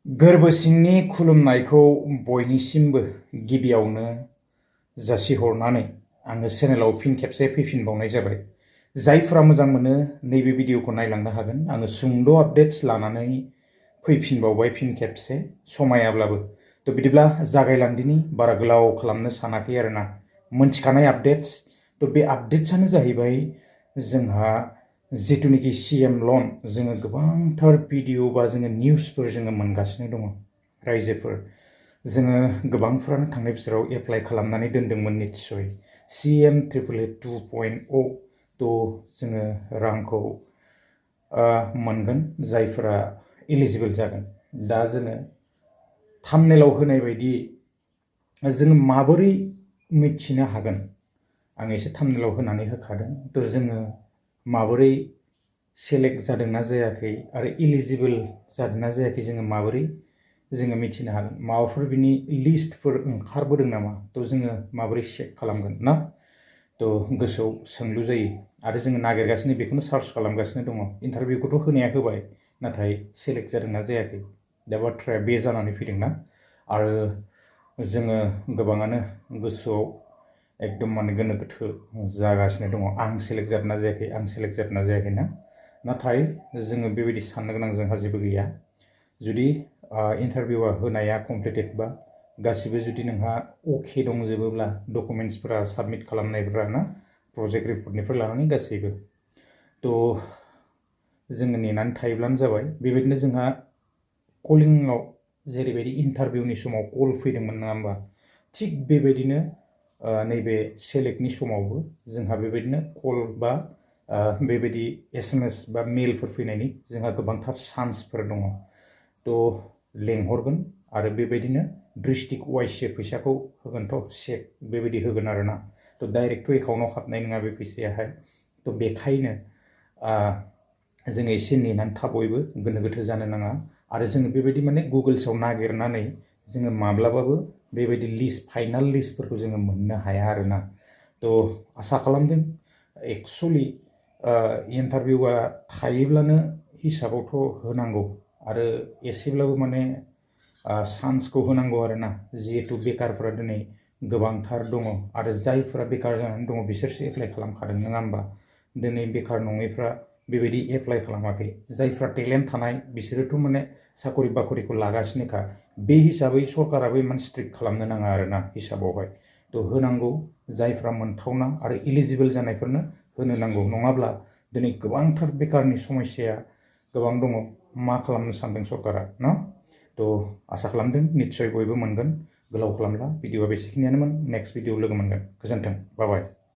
गोरबो सिंनि खुलुमनायखौ बयनिसिमबो गिबियावनो जासिहरनानै आङो चेनेलाव फिन खेबसे फैफिनबावनाय जाबाय। जायफोरा मोजां मोनो नैबे भिडिअखौ नायलांनो हागोन। आङो सुंद' आपडेट्स लानानै फैफिनबावबाय फिन खेबसे समायाब्लाबो। थ' बिदिब्ला जागायलांदिनि बारा गोलाव खालामनो सानाखै आरोना। मोनथिखानाय आपडेट्स। थ' बे आपडेट्सआनो जाहैबाय जोंहा जिथुनिखि CM लन जोङो गोबांथार भिडिअ बा जोङो निउसफोर जोङो मोनगासिनो दङ रायजोफोर। जोङो गोबांफ्रानो थांनाय बोसोराव एप्लाइ खालामनानै दोनदोंमोन निस्सय CMAAA 2.O थ' जोङो रांखौ मोनगोन जायफोरा इलिजिबोल जागोन। दा जोङो थाम्बनेलाव होनाय बायदि जोङो माबोरै मिथिनो हागोन आं एसे थाम्बनेलाव होनानै होखादों। थ' जोङो माबोरै सेलेक्ट जादोंना जायाखै आरो इलिजिबोल जादोंना जायाखै जोङो माबोरै जोङो मिथिनो हागोन। माबाफोर बिनि लिस्टफोर ओंखारबोदों नामा थ' जोङो माबोरै चेक खालामगोन ना। थ' गोसोआव सोंलु जायो आरो जोङो नागिरगासिनो बेखौनो सार्च खालामगासिनो दङ। इन्टारभिउखौथ' होनाया होबाय नाथाय सेलेक्ट जादोंना जायाखै दा बाथ्राया बे जानानै फैदोंना। आरो जोङो गोबाङानो गोसोआव एकदम माने गोनो गोथो जागासिनो दङ आं सेलेक्ट जादोंना जायाखै आं सेलेक्ट जादोंना जायाखै ना। नाथाय जोङो बेबायदि साननो गोनां जोंहा जेबो गैया। जुदि इन्टारभिउआ होनाया कमप्लिटेड बा गासिबो जुदि नोंहा अके दंजोबोब्ला डकुमेन्ट्सफोरा साबमिट खालामनायफोरा ना प्रजेक्ट रिपर्टनिफ्राय लानानै गासैबो थ' जोङो नेनानै थायोब्लानो जाबाय। बेबायदिनो जोंहा कलिंआव जेरैबायदि इन्टारभिउनि समाव कल फैदोंमोन नङा होमबा, थिग बेबायदिनो नैबे सेलेक्टनि समावबो जोंहा बेबायदिनो कल बा बेबायदि SMS बा मेलफोर फैनायनि जोंहा गोबांथार चान्सफोर दङ। थ' लेंहरगोन आरो बेबायदिनो डिस्ट्रिक्ट वाइससो फैसाखौ होगोनथ' चेक बेबायदि होगोन आरोना। थ' डाइरेक्ट एकाउन्टाव हाबनाय नङा बे फैसायाहाय। थ' बेखायनो जोङो एसे नेनानै था बयबो गोनो गोथो जानो नाङा। आरो जोङो बेबायदि माने गुगोल्सआव नागिरनानै जोङो माब्लाबाबो बेबायदि लिस्ट फाइनाल लिस्टफोरखौ जोङो मोननो हाया आरोना। थ' आसा खालामदों एक्सुवेलि इन्टारभिउआ थायोब्लानो हिसाबावथ' होनांगौ आरो एसेब्लाबो माने चान्सखौ होनांगौ आरोना। जिहेतु बेकारफोरा दिनै गोबांथार दङ आरो जायफोरा बेकार जानानै दङ बिसोरसो एप्लाइ खालामखादों नङा होमबा। दिनै बेकार नङैफ्रा बेबायदि एप्लाइ खालामाखै। जायफ्रा टेलेन्ट थानाय बिसोरोथ' माने साखरि बाखरिखौ लागासिनोखा। बे हिसाबै सरकाराबो इमान स्ट्रिक्ट खालामनो नाङा आरोना हिसाबावहाय। थ' होनांगौ जायफ्रा मोनथावना आरो इलिजिबोल जानायफोरनो होनो नांगौ। नङाब्ला दिनै गोबांथार बेकारनि समस्याया गोबां दङ। मा खालामनो सानदों सरकारा ना। थ' आसा खालामदों निस्सय बयबो मोनगोन। गोलाव खालामला भिडिअआ बेसेखिनियानोमोन। नेक्स्ट भिडिअ लोगो मोनगोन। गोजोन्थों। बाय बाय।